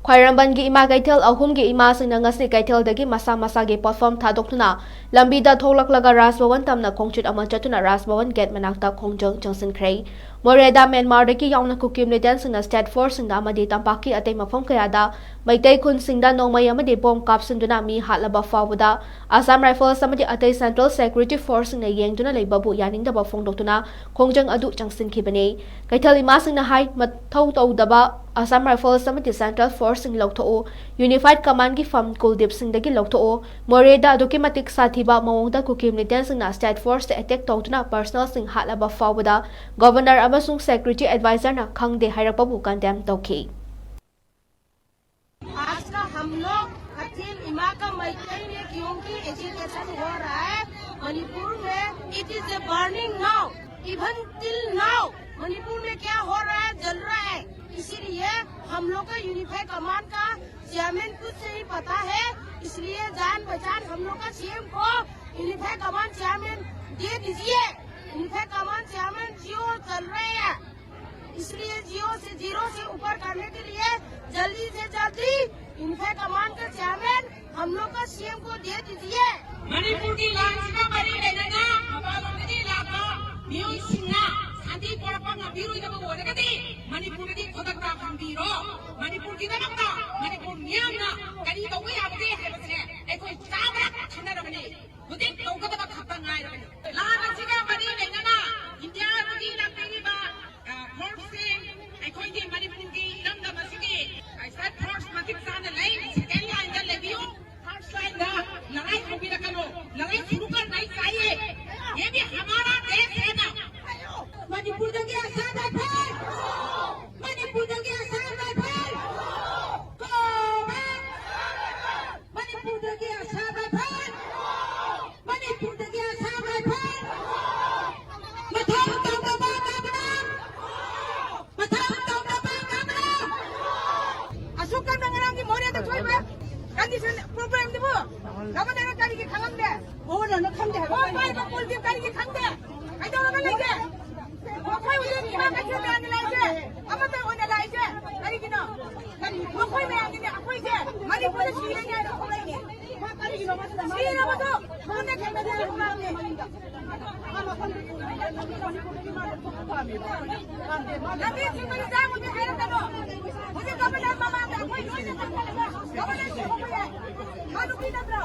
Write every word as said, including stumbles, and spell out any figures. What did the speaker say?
ꯈ꯭ꯋꯥꯏꯔꯝꯕꯟꯒꯤ ꯏꯃꯥ ꯀꯩꯊꯦꯜ ꯑꯍꯨꯝꯒꯤ ꯏꯃꯥꯁꯤꯡꯅ ꯉꯁꯤ ꯀꯩꯊꯦꯜꯗꯒꯤ ꯃꯁꯥ ꯃꯁꯥꯒꯤ ꯄꯣꯠꯐꯝ ꯊꯥꯗꯣꯛꯇꯨꯅ ꯂꯝꯕꯤꯗ ꯊꯣꯛꯂꯛꯂꯒ ꯔꯥꯖ ꯚꯋꯟ ꯇꯝꯅ ꯈꯣꯡꯆꯠ ꯑꯃ ꯆꯠꯇꯨꯅ ꯔꯥꯖ ꯚꯋꯟ ꯒꯦꯠ ꯃꯅꯥꯛꯇ ꯈꯣꯡꯖꯪ ꯆꯪꯁꯤꯟꯈ꯭ꯔꯦ꯫ ꯃꯣꯔꯦꯗ ꯃ꯭ꯌꯥꯟꯃꯥꯔꯗꯒꯤ ꯌꯥꯎꯅ ꯀꯨꯀꯤ ꯃꯤꯂꯤꯇꯦꯟꯁꯤꯡꯅ ꯁ꯭ꯇꯦꯠ ꯐꯣꯔꯁꯁꯤꯡꯗ ꯑꯃꯗꯤ ꯇꯝꯄꯥꯛꯀꯤ ꯑꯇꯩ ꯃꯐꯝ ꯀꯌꯥꯗ ꯃꯩꯇꯩ ꯈꯨꯟꯁꯤꯡꯗ ꯅꯣꯡꯃꯩ ꯑꯃꯗꯤ ꯕꯣꯝ ꯀꯥꯞꯁꯤꯟꯗꯨꯅ ꯃꯤ ꯍꯥꯠꯂꯕ ꯐꯥꯎꯕꯗ ꯑꯁꯥꯝ ꯔꯥꯏꯐꯜꯁ ꯑꯃꯗꯤ ꯑꯇꯩ ꯁꯦꯟꯇ꯭ꯔꯦꯜ ꯁꯦꯀ꯭ꯌꯨꯔꯤꯇꯤ ꯐꯣꯔꯁꯁꯤꯡꯅ ꯌꯦꯡꯗꯨꯅ ꯂꯩꯕꯕꯨ ꯌꯥꯅꯤꯡꯗꯕ ꯐꯣꯡꯗꯣꯛꯇꯨꯅ ꯈꯣꯡꯖꯪ ꯑꯗꯨ ꯆꯪꯁꯤꯟꯈꯤꯕꯅꯤ꯫ ꯀꯩꯊꯦꯜ ꯏꯃꯥꯁꯤꯡꯅ ꯍꯥꯏ, ꯃꯊꯧ ꯇꯧꯗꯕ ꯑꯁꯥꯝ ꯔꯥꯏꯐꯜꯁ ꯑꯃꯗꯤ ꯁꯦꯟꯇ꯭ꯔꯦꯜ ꯐꯣꯔꯁꯁꯤꯡ ꯂꯧꯊꯣꯛꯎ, ꯌꯨꯅꯤꯐꯥꯏꯗ ꯀꯃꯥꯟꯒꯤ ꯐꯝ ꯀꯨꯜꯗꯤꯞ ꯁꯤꯡꯗꯒꯤ ꯂꯧꯊꯣꯛꯎ꯫ ꯃꯣꯔꯦꯗ ꯑꯗꯨꯛꯀꯤ ꯃꯇꯤꯛ ꯁꯥꯊꯤꯕ ꯃꯑꯣꯡꯗ ꯀꯨꯀꯤ ꯃꯤꯂꯤꯇꯦꯟꯁꯤꯡꯅ ꯁ꯭ꯇꯦꯠ ꯐꯣꯔꯁꯇ ꯑꯦꯇꯦꯛ ꯇꯧꯗꯨꯅ ꯄꯔꯁꯅꯦꯜꯁꯤꯡ ꯍꯥꯠꯂꯕ ꯐꯥꯎꯕꯗ ꯒꯕꯔꯅꯔ ꯑꯃꯁꯨꯡ ꯁꯦꯀ꯭ꯌꯨꯔꯤꯇꯤ ꯑꯦꯗꯚꯥꯏꯖꯔꯅ ꯈꯪꯗꯦ ꯍꯥꯏꯔꯛꯄꯕꯨ ꯀꯟꯗꯦꯝ ꯇꯧꯈꯤ꯫ आज का हम लोग कठिन इमा का मैत्री में क्योंकि एजिटेशन हो रहा है मणिपुर में, it is a burning now, even till now Manipur में क्या हो रहा है, जल रहा है। इसीलिए हम लोग का यूनिफाई कमांड का चेयरमैन कुछ नहीं पता है, इसलिए जान पहचान हम लोग का सीएम को यूनिफाई कमांड चेयरमैन दे दीजिए। यूनिफाई कमांड चेयरमैन जीओ चल रहे हैं, इसलिए जीओ से, जीरो से ऊपर करने के लिए जल्दी से जल्दी यूनिफाई कमांड का चेयरमैन हम लोग का सीएम को दे दीजिए। ꯃꯅꯤꯄꯨꯔꯒꯤ ꯂꯥꯟꯁꯤꯅ ꯃꯔꯤ ꯂꯩꯅꯅ ꯃꯄꯥꯟꯂꯣꯝꯗꯒꯤ ꯂꯥꯛꯄ ꯃꯤꯑꯣꯏꯁꯤꯡꯅ ꯁꯥꯟꯇꯤ ꯄꯣꯔꯛꯄ ꯉꯝꯕꯤꯔꯣꯏꯗꯕ ꯑꯣꯏꯔꯒꯗꯤ ꯃꯅꯤꯄꯨꯔꯗꯒꯤ ꯈꯨꯗꯛꯇ ꯍꯟꯕꯤꯔꯣ꯫ ꯃꯅꯤꯄꯨꯔꯒꯤꯗꯃꯛꯇ ꯃꯅꯤꯄꯨꯔ ꯃꯤꯌꯥꯝꯅ ꯀꯔꯤ ꯇꯧꯕ ꯌꯥꯕꯒꯦ ꯍꯥꯏꯕꯁꯦ ꯑꯩꯈꯣꯏ ꯆꯥꯕꯗ ꯈꯟꯅꯔꯕꯅꯤ꯫ ꯍꯧꯖꯤꯛ ꯇꯧꯒꯗꯕ ꯈꯛꯇ ꯉꯥꯏꯔꯕꯅꯤ꯫ ꯂꯥꯟ ꯑꯁꯤꯒ ꯃꯔꯤ ꯂꯩꯅꯅ ꯏꯟꯗꯤꯌꯥꯗꯒꯤ ꯂꯥꯛꯄꯤꯔꯤꯕ, ꯑ, ꯐꯣꯔꯁꯁꯤꯡ, ꯑꯩꯈꯣꯏꯒꯤ ꯃꯅꯤꯄꯨꯔꯒꯤ ꯏꯔꯝꯗꯝ ꯑꯁꯤꯒꯤ, ꯑ, ꯁ꯭ꯇꯦꯠ ꯐꯣꯔꯁ ꯃꯇꯤꯛ ꯆꯥꯅ ꯂꯩ꯫ ꯁꯦꯀꯦꯟ ꯂꯥꯏꯟꯗ ꯂꯩꯕꯤꯌꯨ꯫ ꯐꯥꯔꯁ ꯂꯥꯏꯟꯗ ꯂꯔꯥꯏ ꯍꯧꯕꯤꯔꯛꯀꯅꯨ꯫ लड़ाई शुरू करना ही चाहिए। ये भी हमारा देश है ना। ꯃꯅꯤꯄꯨꯔꯗꯒꯤ ꯑꯁꯥꯝ ꯔꯥꯏꯐꯜ! ꯃꯅꯤꯄꯨꯔꯗꯒꯤ ꯑꯁꯥꯝ ꯔꯥꯏꯐꯜ! ꯃꯅꯤꯄꯨꯔꯗꯒꯤ ꯑꯁꯥꯝ ꯔꯥꯏꯐꯜ! ꯃꯅꯤꯄꯨꯔꯗꯒꯤ ꯑꯁꯥꯝ ꯔꯥꯏꯐꯜ! ꯃꯊꯧ ꯇꯧꯗꯕ ꯀꯪꯂꯥ! ꯃꯊꯧ ꯇꯧꯗꯕ ꯀꯪꯂꯥ! ꯑꯁꯨꯛ ꯀꯟꯅ ꯉꯔꯥꯡꯒꯤ ꯃꯣꯔꯦꯗ ꯊꯣꯛꯏꯕ ꯀꯟꯗꯤꯁꯟ ꯄ꯭ꯔꯣꯕ꯭ꯂꯦꯝꯗꯨꯕꯨ ꯒꯚꯔꯅꯔꯅ ꯀꯔꯤꯒꯤ ꯈꯪꯉꯝꯗꯦ? ꯒꯚꯔꯅꯔꯅ ꯈꯪꯗꯦ ꯍꯥꯏꯕ ꯀꯔꯤꯅꯣ? ꯄꯥꯏꯕ ꯀꯨꯜꯗꯤꯞ ꯀꯔꯤꯒꯤ ꯈꯪꯗꯦ? ꯀꯩꯗꯧꯔꯒ ꯂꯩꯒꯦ? ꯃꯈꯣꯏ ꯍꯧꯖꯤꯛ ꯏꯃꯥ ꯀꯩꯊꯦꯜ ꯃꯌꯥꯝꯗ ꯂꯥꯛꯏꯁꯦ ꯑꯃꯠꯇ ꯑꯣꯏꯅ ꯂꯥꯛꯏꯁꯦ ꯀꯔꯤꯒꯤꯅꯣ? ꯃꯈꯣꯏ ꯃꯌꯥꯝ ꯂꯝꯕꯤ ꯊꯤꯡꯕꯒꯤ ꯆꯥꯡ ꯍꯧꯖꯤꯛ ꯍꯥꯏꯔꯛꯀꯅꯣ꯫ ꯍꯧꯖꯤꯛ ꯒꯚꯔꯅꯔ ꯃꯃꯥꯡꯗ ꯑꯩꯈꯣꯏ ꯂꯣꯏꯅ ꯆꯪꯈꯠꯂꯒ ꯒꯚꯔꯅꯔ ꯆꯤꯡꯊꯣꯛꯄ ꯌꯥꯏ꯫ ꯃꯥ ꯅꯨꯄꯤ ꯅꯠꯇ꯭ꯔꯣ?